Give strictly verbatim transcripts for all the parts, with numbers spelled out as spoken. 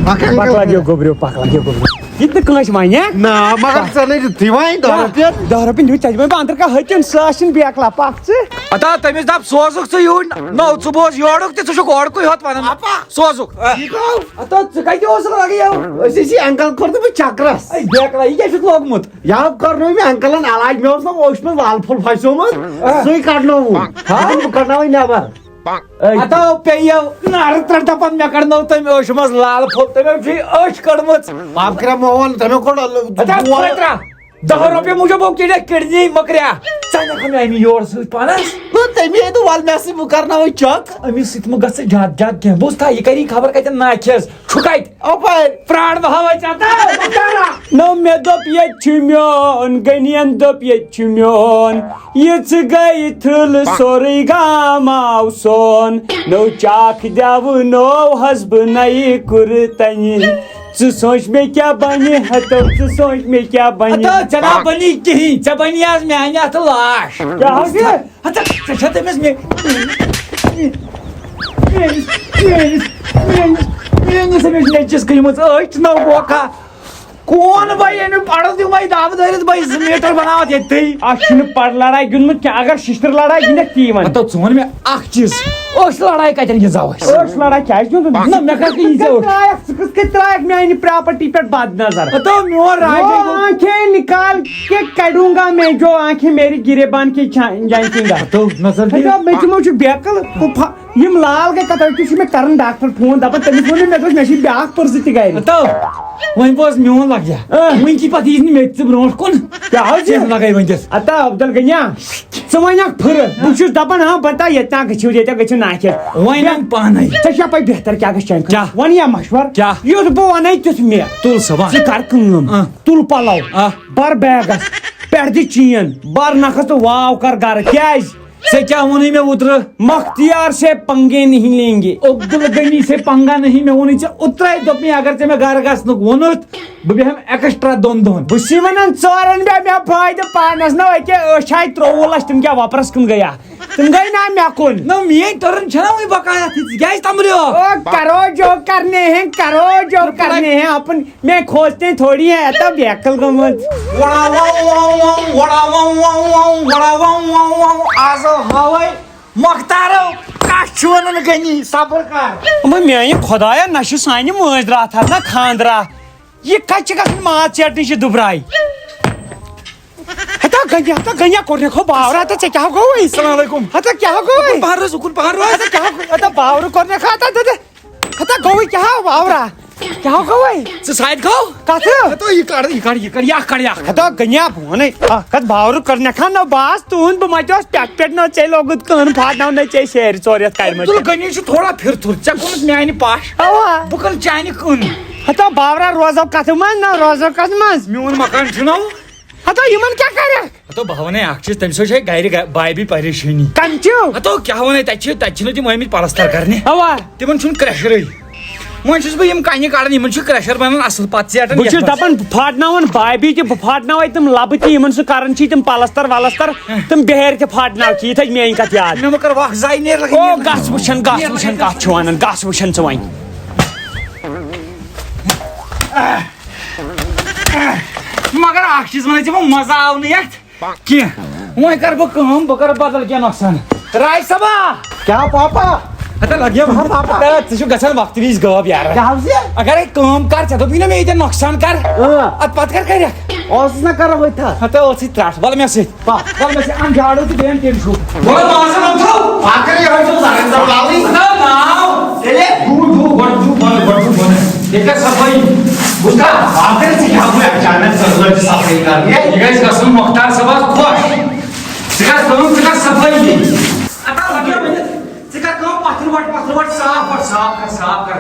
پکھ انکل۔ پکھ لگیو گوٚبریو، پکھ لگیو گوٚبریو۔ یہِ تہِ نہٕ کٲنٛسہِ وَنہِ، ہہ؟ نہ، مگر ژےٚ نے دیُتُے وۄنۍ دَہ رۄپیہِ۔ دَہ رۄپیہِ دیُت ژےٚ، بہٕ اَنٛدر کانٛہہ ہیٚتِن سُہ آسِن بیکلا، پکھ ژٕ۔ ہتا تٔمِس دَپ سوزُکھ ژٕ یوٗرۍ، نہ ژٕ بوز یورُک تہِ، ژٕ چھُکھ اورکُے ہوت وَنان۔ اپا۔ سوزُکھ۔ یہِ گوٚو۔ ہتا ژٕ کَتہِ اوسُکھ لگے یو؟ أسۍ ٲسۍ یہِ انکل کوٚر تہٕ بہٕ چکرس۔ اے بیکلا، یہِ کیٛاہ چھُکھ لوگمُت؟ یا کرنوو مےٚ انکلن علاج، مےٚ اوس نہ اوشمس لال پھوٚل پھسیومُت، آ۔ سُے کڑنووُم۔ ہا؟ بہٕ کڑناوے نٮ۪بر۔ أے۔ ہتو پیٚیو نارٕ ترٛٹھ دپان، مےٚ کڑنوو تٔمۍ اوشمس لال پھوٚل، تٔمۍ چھُے أچھ کٔڑمٕژ۔ معاف کٔرِو موہن، تٔمۍ کوٚڑ ہتا دُعا۔ پھٔترا، دَہ رۄپیہِ موٗجوٗب گوٚو کِنہٕ کِڈنی مۄکریا؟ ژٕ نکھ مےٚ أمۍ یور سۭتۍ پانس۔ نہ، تٔمی ہے دوٚپ، وَلہٕ مےٚ سۭتۍ، بہٕ کرناوے چیک۔ أمِس سۭتۍ مہٕ گژھ ژٕ زیادٕ زیادٕ کینٛہہ، بوٗزتھا؟ یہِ کری خبر کتٮ۪ن ناکھیٚز۔ چھُ کتہِ؟ اپٲرۍ۔ پرٛاٹھ بہاوے ژےٚ تہٕ بہٕ کرا۔ نو مےٚ دوٚپ، ییٚتہِ چھُ میون، غنین دوٚپ، ییٚتہِ چھُ میون۔ یہِ ژٕ گٔے تھٕل سورُے گام آو سون۔ نو چاکھ دٮ۪وٕ نو حسبہٕ نَیہِ کُرتنہِ۔ ژٕ سونٛچ مےٚ کیٛاہ بنہِ، ہتو ژٕ سونٛچ مےٚ کیٛاہ بنہِ۔ ہتو ژےٚ نا بنی کِہیٖنۍ، ژےٚ بنی آز میانہِ اَتھٕ لاش۔ کیٛاہ حظ چھِ؟ ہتا، ژےٚ چھا تٔمِس مے-، میٲنِس، میٲنِس، میٲنِس، میٲنِس أمِس نیٚچِس گٔمٕژ أچھ نٔو بوکھا؟ کون بھائی، ییٚمیُک پڑھو تہِ وۄنۍ دَب دٲرِتھ بھائی، زٕ میٖٹر بناوَتھ ییٚتھٕے۔ اَتھ چھُنہٕ پڑھ لڑاے گِنٛدمُت کینٛہہ، اگر شِشتٕر لڑاے گِنٛدٮ۪کھ تی وَن۔ ہتو، ژٕ وَن مےٚ اَکھ چیٖز، أچھ لڑاے کَتٮ۪ن گِنٛزو أسۍ؟ أچھ لڑاے کیٛازِ گِنٛدو نہٕ؟ نہ، مےٚ کَتھ کٔنۍ ییٖژ أچھ؟ ترٛایَکھ، ژٕ کِتھ کٔنۍ ترٛایَکھ میٛانہِ پراپرٹی پٮ۪ٹھ بد نظر؟ ہتو، میون راج ہے وہ گوٚو۔ آنکھیں نکال کے کڈوں گا میں جو آنکھیں میری گریبان کی چھا-، جھانکیں گا۔ ہتو، نظر دِیِو۔ ہتو، مےٚ تہِ ما چھُ بیکل، بہٕ پھا-، یِم لال گٔے کتھ، أکِس چھُ مےٚ کران ڈاکٹر فون، دپان تٔمِس ووٚن مےٚ، مےٚ دوٚپُس، مےٚ چھِ بیٛاکھ پٔرزٕ تہِ گرِ۔ ہتو، وۄنۍ بوز میون لگیا۔ اۭں۔ وۄنۍ کی پتہٕ یی نہٕ مےٚ تہِ ژٕ برونٛٹھ کُن۔ کیٛاہ حظ چھِ؟ کینٛہہ لگے وۄنۍ دِتھ۔ ہتا عبدالغنیا، ژٕ وَنہِ اکھ پھِرٕ۔ بہٕ چھُس دَپان، ہا، بہٕ تا ییٚتہِ تام گٔژھِو، ییٚتہِ گٔژھِو ناکھِ۔ وۄنۍ وَن پانے۔ ژےٚ چھےٚ پَے بہتر کیٛاہ گژھِ چانہِ خٲطرٕ؟ کیٛاہ؟ وَن یا مَشوَر۔ کیٛاہ؟ یُتھ بہٕ وَنَے تیُتھ مےٚ۔ تُل سا وَن۔ ژٕ کر کٲم۔ آ۔ تُل پَلو۔ آ۔ بَر بیگَس۔ پٮ۪ٹھ دِ چین۔ بَر نَکھَس تہٕ واو کر گَرٕ۔ کیٛازِ؟ ژےٚ کیٛاہ ووٚنُے مےٚ اوترٕ؟ مختیار سے پنگے نہیں لیں گے۔ عبدالغنی سے پنگا نہیں، مےٚ ووٚنُے ژےٚ اوترَے، دوٚپ مےٚ، اگر ژےٚ مےٚ گَرٕ گژھنُک ووٚنُتھ، بہٕ بیٚہمہٕ extra دۄن دۄہَن۔ بہٕ چھُسے وَنان ژورَن بیا مےٚ فٲیدٕ پانَس، نہ أکے أچھ آے ترٛۆوُہ لَچھ، تِم کیٛاہ وۄپرَس کُن گٔیا؟ تِم گٔے نا مےٚ کُن۔ نہ، میٛٲنۍ turn چھَنا وۄنۍ بقایا، ژٕ کیٛازِ تَمبریوکھ؟ او، کرو جو کرنے ہیں، کرو جو کرنے ہیں، اپن میں کھوجتے ہیں تھوڑی ہے، تب بیکل گوٚمُت۔ وڑا واو واو واو، وڑا واو واو واو، وڑا واو واو واو، آز ہاوے مختارو کَس چھُ وَنان غنی، صبر کر۔ وۄنۍ میٛانہِ خۄدایا، نہ چھُ سانہِ مٲنٛزِ راتھ، نہ خانٛدرا۔ یہِ کتہِ چھِ گژھان ماز ژیٹنہِ چھِ دُبراے؟ ہتا گنیا، ہتا گنیا کوٚر نکھو باورا، ہتا ژےٚ کیٛاہ گوٚوُے؟ السلام علیکم۔ ہتا کیٛاہ گوٚوُے؟ اُکُن پہن روز، اُکُن پہن روز۔ ہتا کیٛاہ گوٚو؟ ہتا باورٕ کوٚر نکھا، ہتا دَدٕ۔ ہتا گوٚوُے کیٛاہ باورا؟ کیٛاہ گوٚوُے؟ ژٕ سایڈ گوٚو؟ کتھ؟ ہتا یہِ کڑ، یہِ کڑ، یہِ کڑ، یہِ کڑ، یہِ اکھ کڑ، یہِ اکھ۔ ہتا گنیا بہٕ ونے، اکھ کتھ باورٕ کوٚر نکھا نہ باس تُہُنٛد، بہٕ متیوس پٮ۪ٹھ پٮ۪ٹھ نہ ژےٚ لوگُت کٲن پھاٹناونَے ژےٚ سیرِ ژور یتھ کڑِ منٛز۔ عبدالغنی چھُ تھوڑا پھِر تھوٚد، ژےٚ کوٚرمُت میانہِ پاش۔ اوا۔ بہٕ کَرٕ چانہِ کُن۔ ہتا باورا روزو کتھٕ منٛز، نہ روزو کتھ منٛز۔ میون مکان چھُنہ۔ ہتا یِمن کیٛاہ کرکھ؟ ہتو بہٕ ونے اکھ چیٖز، تٔمۍ سۭتۍ چھے گرِ گا-، بایہِ بی پریشٲنی۔ کم چھِو؟ ہتو کیٛاہ ونے، تتہِ چھِ، تتہِ چھِنہٕ تِم ٲمٕتۍ پلستر کرنہِ۔ اوا۔ تِمن چھُنہٕ کرٛیشرٕے۔ وۄنۍ چھُس بہٕ یِم کنہِ کڑان، یِمن چھُ کرٛیشر بنان اصٕل پتہٕ ژیٹان بہٕ چھُس یتھ منٛز۔ دپان بہٕ پھاٹناوَن بایہِ بی تہِ، بہٕ پھاٹناوے تِم لبہٕ تہِ، یِمن سُہ کران چھِ تِم پلستر ولستر، تِم بِہٲرۍ تہِ پھاٹناو، ٹھیٖک تھٲے میٲنۍ کتھ یاد۔ مےٚ مہ کر وکھ زاے نیر لگے او، نیر لگے۔ گژھ وٕچھن، گژھ وٕچھن کتھ چھُ ونان، گژھ وٕچھن ژٕ وۄنۍ۔ مگر اکھ چیٖز ونے ژےٚ، وۄنۍ مزٕ آو نہٕ یتھ کینٛہہ۔ وۄنۍ کر بہٕ کٲم، بہٕ کرٕ بدل کینٛہہ نۄقصان۔ راج صٲبا! کیٛاہ پاپا؟ ہتا لگیا ہا پاپا۔ ہتا ژٕ چھُکھ گژھان وقتہٕ وِزِ غٲب یارا۔ کیٛاہ حظ یہِ؟ اگرے کٲم کر، ژےٚ دوٚپُے نہ مےٚ ییٚتٮ۪ن نۄقصان کر۔ اۭں۔ اتھ پتہٕ کر کرکھ؟ اوسُس نہ کران وۄنۍ تھا۔ ہتا ٲسٕے ترٛٹھ، ول مےٚ سۭتۍ۔ پکھ۔ ول مےٚ سۭتۍ، ان جاڑو تہٕ بیٚیہِ ان تیٚلہِ چھُ۔ ول مازن اوٚن تھاو۔ پکھ کر یہوے چھُ زنٛگن زنٛگ لاوٕنۍ۔ ہتا ناو۔ تیٚلہِ؟ ڈوٗ، ڈوٗ، گۄڈٕ ڈوٗ بۄن، گۄڈٕ ڈوٗ بۄن۔ ییٚتہِ کر صفٲیی۔ بوٗزتھا؟ پتہٕ کر ژٕ کیٛاہ گوٚو اچانک ژٕ ٲسۍ صفٲیی کرنہِ؟ یہِ گژھِ گژھُن مۄختار صٲبس خۄش۔ ژٕ کر کٲم، ژٕ کر صفٲیی۔ اتا لگیو ؤنِتھ۔ ژٕ کر کٲم، پتھرِ وٹ، پتھرِ وٹ، صاف کر، صاف کر، صاف کر۔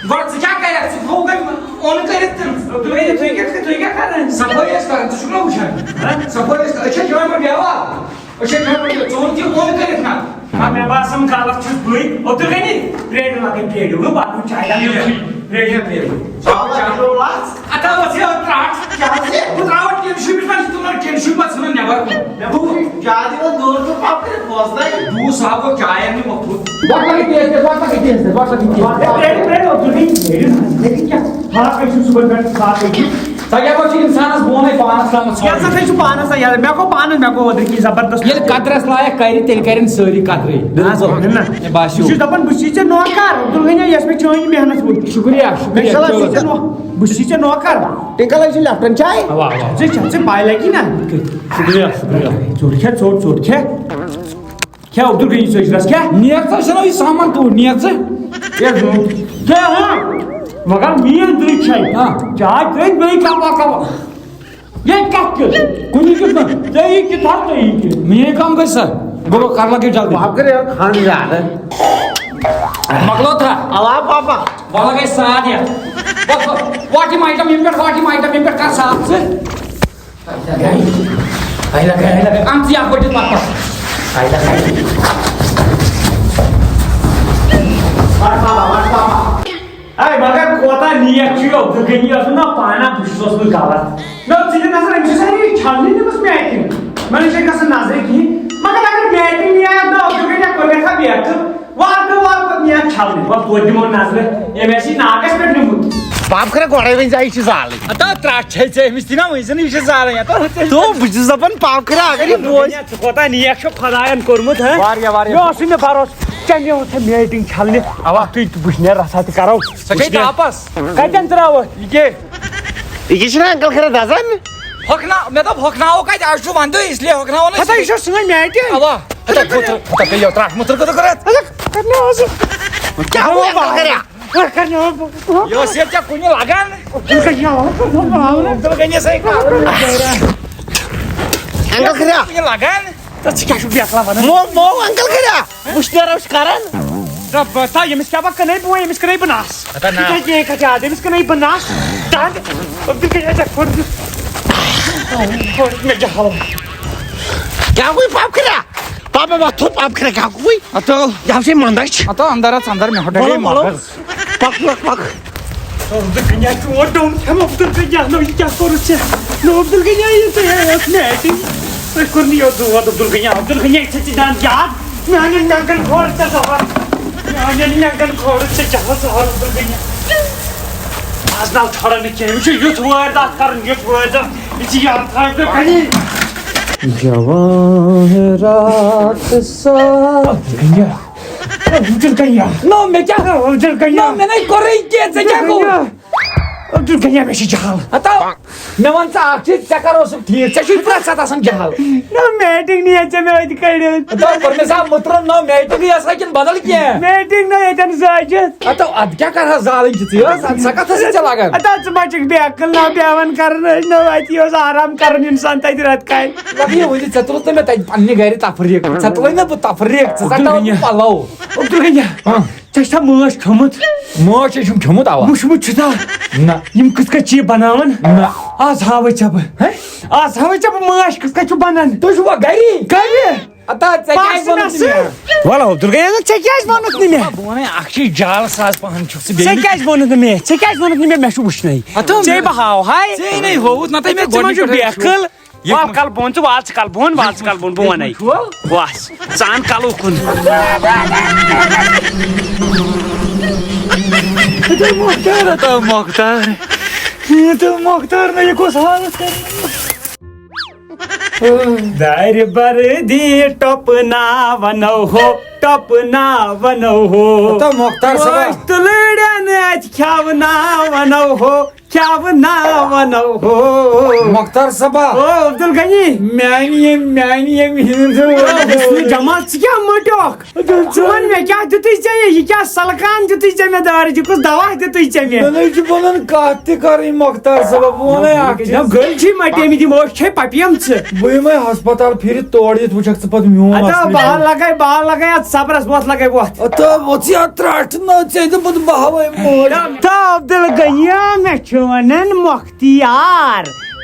گۄڈٕ ژٕ کیٛاہ کرکھ؟ ژٕ تھووُکھ أمۍ اوٚن کٔرِتھ تِم۔ تُہۍ ؤنِو، تُہۍ کیٛاہ، تُہۍ کیٛاہ کران؟ صفٲیی ٲسۍ کران، ژٕ چھُکھ نا وٕچھان؟ ہہ؟ صفٲیی ٲسۍ کران، أسۍ چھا جوان پٲٹھۍ بیٚہوان؟ أسۍ چھا جوان پٲٹھۍ، ژٕ اوٚنُتھ یہِ اوٚن کٔرِتھ نا؟ آ، مےٚ باسان غلط چھُس بٕے۔ عبدالغنی، پرٛٲرِو لگے پرٛٲرِو، ہُہ پکُن چاے دم۔ ترٛےٚ ہَتھ رۄپیہِ۔ بابا، یہِ گوٚو لَژھ۔ اَتھ ہا ٲس یہِ ترٛاٹھ۔ کیٛاہ حظ یہِ؟ بہٕ ترٛاوَتھ ٹِن شوٗبِتھ، وۄنۍ چھِ تِمَن ٹِن شوٗبِتھ ژھٕنُن نٮ۪بَر۔ مےٚ بوٗز، زیادٕ یِوان دوٗر تہٕ پَتہٕ کٔرِتھ بوزنَے۔ دوٗر صاحب گوٚو چاے اَننہِ مۄکھوٗت۔ وۄتھ لَگہِ تیز تیز، وۄتھ لَگہِ تیز تیز، وۄتھ لَگہِ تیز۔ وۄتھ لَگہِ تیز۔ بیٚیہِ، بیٚیہِ، بیٚیہِ، بیٚیہِ، بیٚیہِ کیٛاہ؟ ہاکھ کٔرِو صُبحن پٮ۪ٹھ، ہاکھ کٔرِو۔ ژےٚ کیٛاہ پَتہٕ چھُ اِنسانَس بونَے پانَس تامَتھ کیٛاہ سا تھٲیِو پانَس تام یاد؟ مےٚ گوٚو پانَس، مےٚ گوٚو أدرٕ کِنۍ زبردست۔ ییٚلہِ قدرَس لایق کَرِ، تیٚلہِ کَرن سٲری قدرٕے۔ نہ حظ، نہ۔ مےٚ باسیو۔ بہٕ چھُس دَپان، بہٕ چھُسٕے ژےٚ نوکر، عبدالغنی، یۄس مےٚ چٲنۍ محنت وٕچھ۔ شُکریہ، شُکریہ۔ مےٚ چھُ باسان، بہٕ چھُسٕے ژےٚ نو-، بہٕ چھُسٕے ژےٚ نوکر۔ ٹِنکل، أسۍ چھِ لیپٹن چاے۔ اوا، اوا۔ ژےٚ چھےٚ، ژےٚ پَے لَگی نہ؟ ژٕ کھےٚ، ژٕ کھےٚ۔ ژوٚٹ کھےٚ، ژوٚٹ، ژوٚٹ کھےٚ۔ کھےٚ عبدالغنی، ژٕ ٲسۍ رَس کھےٚ۔ نیک ژٕ چھُنہ یہِ سامان تور، نیک ژٕ۔ ہے، ژٕ۔ کیٛاہ، ہاں؟ مگر میٛٲنۍ دٕرٕے چھے۔ ہاں۔ چاے ترٛٲوِتھ بیٚیہِ کَپا کَپا۔ ییٚتہِ کَتھ کیُتھ؟ کُنہِ کیُتھ نہٕ۔ ژےٚ یی کِتھ ہا، ژےٚ یی کِتھ؟ میٛٲنۍ کٲم گٔے سا؟ گوٚبُر، کَر لَگے جلدی۔ بَب کَرے یَتھ خان زیادٕ۔ مۄکلو تھا؟ علاوٕ پاپا۔ وَلہٕ گٔے ساتھ یَتھ۔ وَ-، وَ-، وَٹ یِم آیٹَم ییٚمہِ پٮ۪ٹھ، وَٹ یِم آیٹَم ییٚمہِ پٮ۪ٹھ کَر صاف ژٕ۔ آے لَگے، آے لَگے، آے لَگے۔ اَن ژٕ یَتھ بٔٹِس پَتہٕ۔ آے لَگے۔ وَٹ پاپا، وَٹ پاپا۔ اے، مگر کوتاہ نیک چھُ یہِ عبدالغنی، اوس نہ پانہ، بہٕ چھُس اوسمُت غلط۔ مےٚ اوس ژٕ دِ نظر، أمِس چھِ سارے چھلنہِ نِمٕژ میٹِنٛگ۔ مےٚ نہ چھِ گژھان نظرِ کِہیٖنۍ۔ مگر اگر میٹِنٛگ نِیہِ ہا نہ عبدالغنی، کوٚر مےٚ تھا بیٚکہٕ۔ وارٕ کارٕ، وارٕ کارٕ نِیہِ ہا چھلنہِ۔ وۄنۍ توتہِ دِمو نظرِ، ییٚمہِ آسہِ یہِ ناکَس پٮ۪ٹھ نیوٗمُت۔ پاپہٕ خٲرا گۄڈَے وۄنۍ زِ یہِ چھِ زالٕنۍ۔ ہتا ترٛٹھ چھے ژےٚ أمِس تہِ نہ وۄنۍ زَن یہِ چھِ زالٕنۍ۔ ہتا ہُتہِ تو بہٕ چھُس دَپان پاپہٕ خٲرا اگر یہِ بوزِ۔ ژٕ کوتاہ نیک چھُکھ خۄدایَن کوٚرمُت، ہہ؟ واریاہ، واریاہ۔ مےٚ اوسُے نہٕ بھروسہٕ۔ ژےٚ نِیوتھ مےٚ میٹِنٛگ چھلنہِ۔ اَوا۔ تُہۍ تہٕ بہٕ چھُس نیران رژھا تہِ کرو۔ سۄ گٔے تاپس۔ کتٮ۪ن ترٛاوَتھ؟ یہِ کیٛاہ؟ یہِ کیٛاہ چھُنہ انکل خٲرا دزان؟ ہۄکھناو، مےٚ دوٚپ ہۄکھناوو کتہِ؟ آز چھُ ونٛدٕ، اس لیے ہۄکھناوو نہٕ أسۍ۔ ہتہ، یہِ چھِ سٲنۍ میٹِنٛگ۔ اوا۔ ہتہ، ہتہ، ہتہ، ہتہ، یہِ ترٛٹھ مُتُر کٔرِو کٔرِتھ۔ ہتہ، کرنہِ اوس۔ کیٛاہ گوٚو انکل خٲرا؟ کرنہِ اوس۔ یہِ اوس ییٚتہِ ژےٚ کُنہِ لگان؟ عبدالغنی آو، عبدالغنی آو۔ عبدالغنی سۭتۍ کَرُن۔ انکل خٲرا؟ کُنہِ لگان؟ تہٕ ژٕ کیٛاہ چھُکھ بیکلا وَنان؟ مو، مو، انکل خٲرا؟ وٕچھ نیرو أسۍ کران۔ نہ، بہٕ، تا، ییٚمِس کیٛاہ بہٕ کٕنَے بہٕ، ییٚمِس کٕنَے بہٕ نَس۔ ہتا نہ۔ یہِ کیٛاہ، یہِ کَتہِ آو؟ ییٚمِس کٕنَے بہٕ نَس۔ دَنٛد، عبدالغنی ژےٚ کوٚر دیُت۔ کوٚر دیُت مےٚ جہل۔ کیٛاہ گوٚو پاپہٕ خٲرا؟ پاپہٕ، پاپہٕ، پاپہٕ خٲرا کیٛاہ گوٚو؟ ہتو۔ یہِ ہسا چھِ منٛدچھ۔ ہتو، اندر اژ، اندر، مےٚ ہۄٹے گٔے وَلہٕ، وَلہٕ۔ مغز۔ پَک، پَک، پَک۔ عبدالغنی، چون ڈوٚم کھٮ۪مہٕ عبدالغنی، نو، یہِ کیٛاہ کوٚرُتھ ژےٚ؟ نو، عبدالغنی، یہِ ژےٚ ٲس میٹِنٛگ۔ تُہۍ کوٚر نہٕ یہِ دود، عبدالغنی، عبدالغنی، ژےٚ چھِ دَنٛد یاد۔ میٛانٮ۪ن نٮ۪نٛگَن کھور ژےٚ زَہر۔ میٛانٮ۪ن نٮ۪نٛگَن کھور ژےٚ زَہر، عبدالغنی۔ آز ناو چھۄڑَن نہٕ کینٛہہ، وٕچھِو، یُتھ وٲرۍ داتھ کَرُن، یُتھ وٲرۍ داتھ۔ یہِ چھِ یاد تھاوٕنۍ، عبدالغنی۔ جواہرات سا۔ عبدالغنی۔ عبدالغنی۔ نو، مےٚ کیٛاہ؟ عبدالغنی۔ نو، مےٚ نَے کوٚرُے کینٛہہ، ژےٚ کیٛاہ گوٚو؟ عبدالغنی، مےٚ چھِ جہل۔ ہتا، مےٚ وَن ژٕ اَکھ چیٖز، ژےٚ کَر اوسُکھ ٹھیٖک؟ ژےٚ چھُے پرٛٮ۪تھ ساتہٕ آسان جہل۔ نہ، میٹِنٛگ نِیَتھ ژےٚ مےٚ أتۍ کٔڑِتھ۔ ہتا، کوٚر مےٚ سا مُترُن، نہ میٹِنٛگٕے ٲسا کِنہٕ بدل کینٛہہ؟ میٹِنٛگ نہ ییٚتٮ۪ن زٲجِتھ۔ ہتا، اَدٕ کیٛاہ کَرٕ ہا زالٕنۍ چھِ ژٕ؟ ٲس، اَدٕ سۄ کَتھ ٲسٕے ژےٚ لَگان؟ ہتا، ژٕ ما چھُکھ بے عقل؟ نہ، بیٚہوان کَرُن ٲسۍ نہ اَتہِ، یہِ اوس آرام کَرُن اِنسان تَتہِ رٮ۪تہٕ کالہِ۔ مگر یہِ ؤنِو، ژےٚ تُلُتھ نہٕ مےٚ تَتہِ پنٛنہِ گرِ تفریٖق، ژےٚ تُلے نہٕ بہٕ تفریٖق، ژٕ ژَٹاوَتھ بہٕ پَلو۔ عبدالغنی۔ ہاں۔ ژےٚ چھا مٲنٛچھ کھیوٚمُت؟ مٲنٛچھ چھُم کھیوٚمُت، اَوا۔ وٕچھمُت چھُتھا؟ نہ۔ یِم کِتھ کٔنۍ چھِ یہِ بناوان؟ نہ۔ آز ہاوَے ژےٚ بہٕ۔ ہے؟ آز ہاوَے ژےٚ بہٕ مٲنٛچھ کِتھ کٔنۍ چھُ بنان۔ تُہۍ چھِوا گری؟ گری؟ اَتا، ژےٚ کیٛازِ ووٚنُتھ نہٕ مےٚ؟ وَلہٕ عبدالغنی، ژےٚ کیٛازِ ووٚنُتھ نہٕ مےٚ؟ بہٕ وَنَے، اَکھ چھِ جال ساز پَہَن چھُکھ ژٕ، بیٚیہِ ژےٚ کیٛازِ ووٚنُتھ نہٕ مےٚ؟ ژےٚ کیٛازِ ووٚنُتھ نہٕ مےٚ؟ مےٚ چھُ وٕچھنَے۔ ہَتو، ژےٚ بہٕ ہاوہَے۔ ژےٚ نے ہووُتھ، نَتہٕ مےٚ ژٕ ما چھُکھ گۄڈٕنِچ بے پٮ۪ٹھَے عقل؟ وال کَلہٕ بۄن ژٕ، وال ژٕ کَلہٕ بۄن، وال ژٕ کَلہٕ بۄن، بہٕ وَنَے۔ وَس، ژٕ اَن کَلہٕ اُکُن۔ ہے، تُہۍ مۄختار، ہتا مۄختار۔ ہے، تُہۍ مۄختار، نہ یہِ کۄس حالت کَرِ؟ دارِ بردی ٹۄپہٕ نا وَنو ہو، ٹۄپہٕ نا وَنو ہو۔ ہتا مۄختار صٲبا۔ وۄستہٕ لٔڑٮ۪ن اَتہِ کھٮ۪و نا وَنو ہو۔ کیٛاہ وَناو وَنو ہو؟ مۄختار صٲبا۔ او عبدالغنی۔ میٛانہِ ییٚمہِ، میٛانہِ ییٚمہِ ہِنٛدۍ۔ حُسنِ جمال، ژٕ کیٛاہ مٔٹیوکھ؟ ژٕ وَن مےٚ، کیٛاہ دیُتُے ژےٚ یہِ؟ یہِ کیٛاہ سَلکان دیُتُے ژےٚ مےٚ دارِ؟ یہِ کُس دوا دیُتُے ژےٚ مےٚ؟ مےٚ نَے چھُ پَنُن کَتھ تہِ کَرٕنۍ مۄختار صٲبا۔ بہٕ وَنَے اَکھ چیٖز۔ نہ، گٔلۍ چھِ مَٹیمٕتۍ یِم، أسۍ چھے پَپیَم ژٕ۔ بہٕ یِمَے ہسپتال پھِرِ تورٕ یِتھ وٕچھَکھ ژٕ پَتہٕ میون اَدٕ اَصلی بہٕ ہا لَگَے، بہٕ ہا لَگَے اَتھ صبرَس وۄتھ لَگَے وۄتھ۔ اَدٕ وۄتھ ژٕ اَتھ ترٛٹھ نہ، ژےٚ دوٚپُتھ بہٕ ہاوَے مٲلۍ۔ تو عبدالغنی، مےٚ چھُ وَنان مۄختار،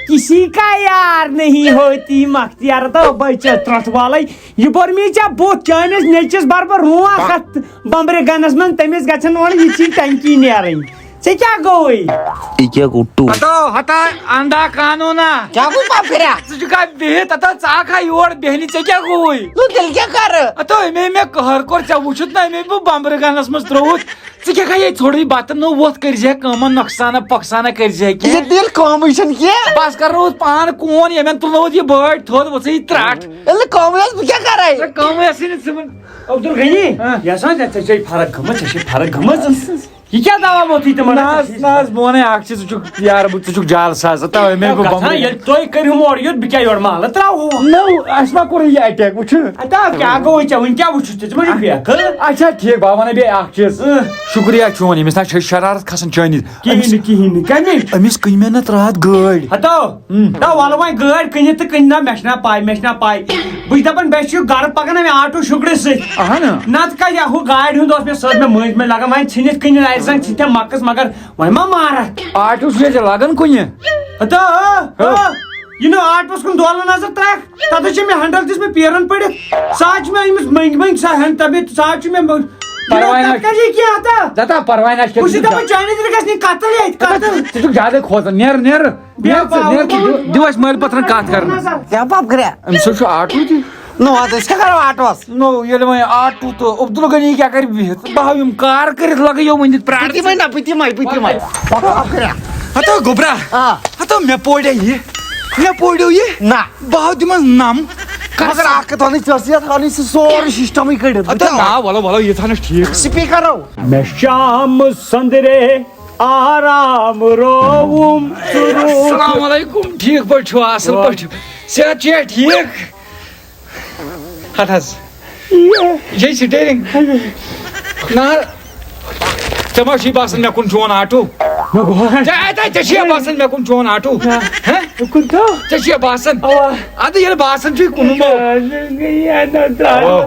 کسی کا یار نہیں ہوتی مۄختار۔ تو بٔے چھَس ترٛٹھ والَے۔ یہِ بوٚر مےٚ ژےٚ بُتھ، چٲنِس نیٚچِس بَرٕ بہٕ رونٛٹھ اَتھ بَمبرِ گَنَس منٛز، تٔمِس گژھن وَنُن یہِ چھی ٹنکی نیرٕنۍ۔ ژےٚ کیٛاہ گوٚوُے؟ یہِ کیٛاہ گوٚو ٹُو؟ ہتو، ہتا، اندا قانوٗنا۔ کیٛاہ گوٚو پپھریا؟ ژٕ چھُکھا بِہِتھ؟ ہتا، ژٕ آکھا یور بیٚہنہِ، ژےٚ کیٛاہ گوٚوُے؟ نو تیٚلہِ کیٛاہ کرٕ؟ ہتو، أمۍ مےٚ قہر کوٚر، ژےٚ وُچھُتھ نہ أمۍ بہٕ بمبرٕ گنس منٛز ترٛووُتھ۔ ژٕ کیٛاہ کھا یہِ ژھوٚرُے بتہٕ؟ نو وۄتھ کٔرۍ زِ کٲمہ، نۄقصانہ پۄقصانہ کٔرۍ زِ کینٛہہ۔ یہِ تیٚلہِ کٲمٕے چھَنہٕ کینٛہہ۔ بس کرو پان کون، ییٚمٮ۪ن تُلنووُتھ یہِ بٲٹۍ تھوٚد، وۄژھے یہِ ترٛٹھ۔ ییٚلہِ نہٕ کٲمٕے ٲس، بہٕ کیٛاہ کرے؟ ژےٚ کٲمٕے ٲسٕے نہٕ ژٕ وَن۔ عبدالغنی، ہاں۔ یہِ ہسا ژےٚ، ژےٚ چھے فرق گٔمٕژ، ژےٚ چھے فرق گٔمٕژ۔ یہِ کیٛاہ دوا ووتھُے تِمن؟ نہ حظ، نہ حظ، بہٕ وَنے اکھ چیٖز، ژٕ چھُکھ یار، بہٕ، ژٕ چھُکھ جعل ساز، تَوے مےٚ گوٚو گژھان، بمبر۔ ییٚلہِ تُہۍ کٔرِو مورٕ یوت، بہٕ کیٛاہ یورٕ محلہٕ ترٛاوہو؟ نو، اَسہِ ما کوٚر یہِ اٹیک، وٕچھِو۔ اَدٕ کیٛاہ گوٚو ژےٚ؟ وٕنہِ کیٛاہ وٕچھُتھ ژےٚ؟ ژٕ ما چھُکھ بیکھٕ؟ اچھا، ٹھیٖک، بہٕ وَنَے بیٚیہِ اکھ چیٖز۔ اۭں۔ شُکریہ چون، ییٚمِس نہ چھِ شرارت کھسان چٲنِس۔ کِہیٖنۍ نہٕ، کِہیٖنۍ نہٕ، کَمِچ؟ أمِس کٕنۍ مےٚ نَتہٕ راتھ گٲڑۍ۔ ہَتو۔ ہُم۔ نہ، وَلہٕ وۄنۍ گٲڑۍ کٕنِتھ تہٕ کٕنہِ نہ، مےٚ چھِنہ پَے، مےٚ چھِنہ پَے۔ بہٕ چھُس دَپان، مےٚ چھُ یہِ گَرٕ پَکان اَمہِ آٹوٗ شُکرِ سۭتۍ۔ اَہَن۔ نَتہٕ کَتہِ ہُہ گاڑِ ہُنٛد اوس مےٚ سۭتۍ، مےٚ مٔنٛزۍ مٔنٛزۍ لَگان، وۄنۍ ژھٕنِتھ کٕنہِ نہ اَسہِ زَن ژھٕنِتھ مۄکٕس، مگر وۄنۍ ما مارَتھ؟ آٹوٗ چھُ ییٚتہِ لَگان کُنہِ؟ ہَتو، ہو۔ ہو۔ یہِ نہٕ آٹوٗوَس کُن دولہٕ نظر ترٛکھ، تَتھ چھِ مےٚ ہٮ۪نٛڈَل دِژ مےٚ پیرَن پٔڑِتھ، سُہ حظ چھُ مےٚ أمِس مٔنٛگۍ مٔنٛگۍ سۄ ہٮ۪نٛڈ، تَمہِ سُہ حظ چھُ مےٚ مٔنٛگۍ۔ پَرواے نہ نَتہٕ کَتہِ یہِ کینٛہہ ہَتہ؟ دَپان پَرواے نہ چھُ بہٕ چھُس کینٛہہ۔ دَپان چانہِ دِلہِ گژھِ نہٕ قتل ییٚتہِ، قتل۔ ژٕ چھُکھ زیادَے کھوژان، نیر، نیر۔ بیٚیہِ نیر ژٕ، نیر ژٕ، دِ-، دِ اَسہِ مٲلۍ پَتھرَن کَتھ کَرنہٕ۔ کیٛاہ پَپ کرے؟ أمِس حظ چھُ آٹوٗ تہِ۔ نو، اَدٕ أسۍ کیٛاہ کَرو آٹوٗوَس؟ نو، ییٚلہِ وۄنۍ آٹوٗ تہٕ عبدالغنی کیٛاہ کَرِ بِہِتھ؟ بہٕ ہاوٕ یِم کار کٔرِتھ لَگہٕ یِمَن دِتھ پرٛاٹھ۔ پٔتِم ہَے نہ، پٔتِم ہَے، پٔتِم ہَے۔ پَپ کرے۔ ہَتو گوٚبرا۔ آ۔ ہَتو مےٚ پوڈے یہِ۔ مےٚ پوڈیو یہِ۔ نہ۔ بہٕ ہاوٕ تِمَن نَم۔ مگر اَکھ کَتھ وَنٕے، ژےٚ ٲسٕے یَتھ وَنٕنۍ سُہ سورُے سِسٹَمٕے کٔڑِتھ۔ بہٕ ہَتو کیٛاہ نا، وَلہٕ، وَلہٕ، ییٖژ ہَن چھِ ٹھیٖک۔ سُپیٖکَرو۔ مےٚ شام سندرے آرام رووُم ژٕ روٗد۔ السلام علیکم، ٹھیٖک پٲٹھۍ چھِوا؟ اَصٕل پٲٹھۍ چھِو؟ صحت چھُیا ٹھیٖک؟ ہَتھ حظ۔ یہِ چھے سٹیرنگ۔ نہ، ژےٚ ما چھُے باسان مےٚ کُن چون آٹوٗ؟ مےٚ گوٚو۔ ژےٚ، اَتہِ، ژےٚ چھُیا باسان مےٚ کُن چون آٹوٗ؟ نہ۔ ہہ؟ کُن تو۔ ژےٚ چھُیا باسان؟ اوا۔ اَدٕ ییٚلہِ باسان چھُے کُنُے گوٚو۔ اوا۔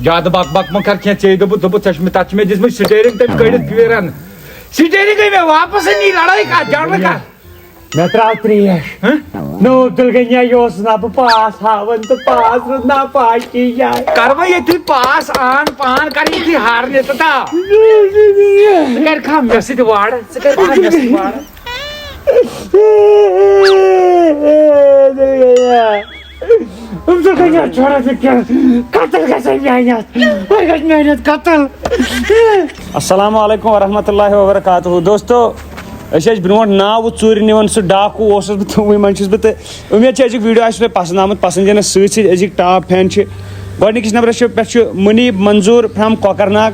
زیادٕ بک بک مہ کر کینٛہہ، ژےٚ دوٚپُتھ، دوٚپُتھ، ژےٚ چھُ مےٚ، تَتھ چھُ مےٚ دِژمٕژ سٹیرنگ تٔمۍ کٔڑِتھ گیٖرن۔ سٹیرنگ گٔے مےٚ واپس، نی لڑٲے کتھ، جھگڑٕ کتھ۔ مےٚ ترٛاو ترٛیش۔ ہہ؟ نو عبدالغنی، یہِ اوسُس نا بہٕ پاس ہاوان تہٕ پاس روٗد نا پاکی جاے۔ کر وۄنۍ ییٚتھی پاس آن پان، کر ییٚتھی ہارنہِ تہٕ تا۔ ژٕ کر کھا مےٚ سۭتۍ وارٕ، ژٕ کر کھا مےٚ سۭتۍ وارٕ۔ عبدالغنی، چھوڑا ژٕ کیٛاہ؟ قتل گژھِ میانہِ اَتھٕ۔ وۄنۍ گژھِ میانہِ اَتھٕ قتل۔ السلام علیکم ورحمۃ اللہ وبرکاتہ۔ دوستو، أسۍ ٲسۍ برونٛٹھ ناوٕ ژوٗرِ نِوان، سُہ ڈاکوٗ اوسُس بہٕ، تِموٕے منٛز چھُس بہٕ۔ تہٕ اُمید چھِ أزیُک ویٖڈیو آسہِ تۄہہِ پَسنٛد آمُت۔ پَسنٛد یِنَس سۭتۍ سۭتۍ أزِکۍ ٹاپ فین چھِ۔ گۄڈٕنِکِس نمبرَس چھِ، پٮ۪ٹھ چھُ مُنیٖب منظوٗر فرٛام کۄکَرناگ۔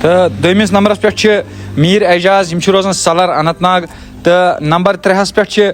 تہٕ دوٚیمِس نمبرَس پٮ۪ٹھ چھِ میٖر اعجاز، یِم چھِ روزان سَلَر اننت ناگ۔ تہٕ نمبر ترٛےٚ ہَس پٮ۪ٹھ چھِ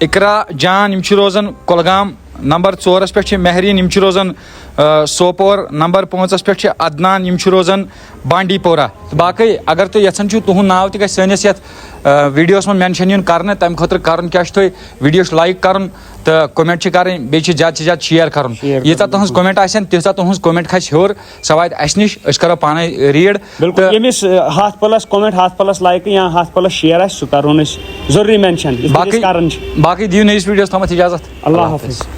اقرا جان، یِم چھِ روزان کۄلگام۔ نمبر ژورَس پٮ۪ٹھ چھِ مہریٖن، یِم چھِ روزان، آ، سوپور۔ نمبر پانٛژَس پٮ۪ٹھ چھِ عدنان، یِم چھِ روزان بانڈی پورہ۔ تہٕ باقٕے اگر تُہۍ یَژھان چھِو تُہُنٛد ناو تہِ گژھِ سٲنِس یَتھ، آ، ویٖڈیوَس منٛز مینشن یُن کرنہٕ، تَمہِ خٲطرٕ کَرُن کیٛاہ چھُ تۄہہِ؟ ویٖڈیو چھُ لایک کَرُن تہٕ کومینٹ چھِ کَرٕنۍ، بیٚیہِ چھِ زیادٕ سے زیادٕ شیئر کَرُن۔ شیئر کَرُن، ییٖژاہ تُہٕنٛز بِلکُل۔ کومینٹ آسن، تیٖژاہ تُہٕنٛز کومینٹ کھسہِ ہیوٚر، سۄ واتہِ اَسہِ نِش، أسۍ کَرو پانَے ریٖڈ۔ بِلکُل، تہٕ ییٚمِس، آ، ہَتھ پٕلَس کومینٹ، ہَتھ پٕلَس لایکہٕ یا ہَتھ پٕلَس شیئر آسہِ، سُہ کَرون أسۍ ضروٗری مینشن، یِتھ پٲٹھۍ باقٕے، أسۍ کَران چھِ۔ باقٕے دِیِو نٔیِس ویٖڈیوَس تامَتھ اِجازت۔ اللہ حافظ۔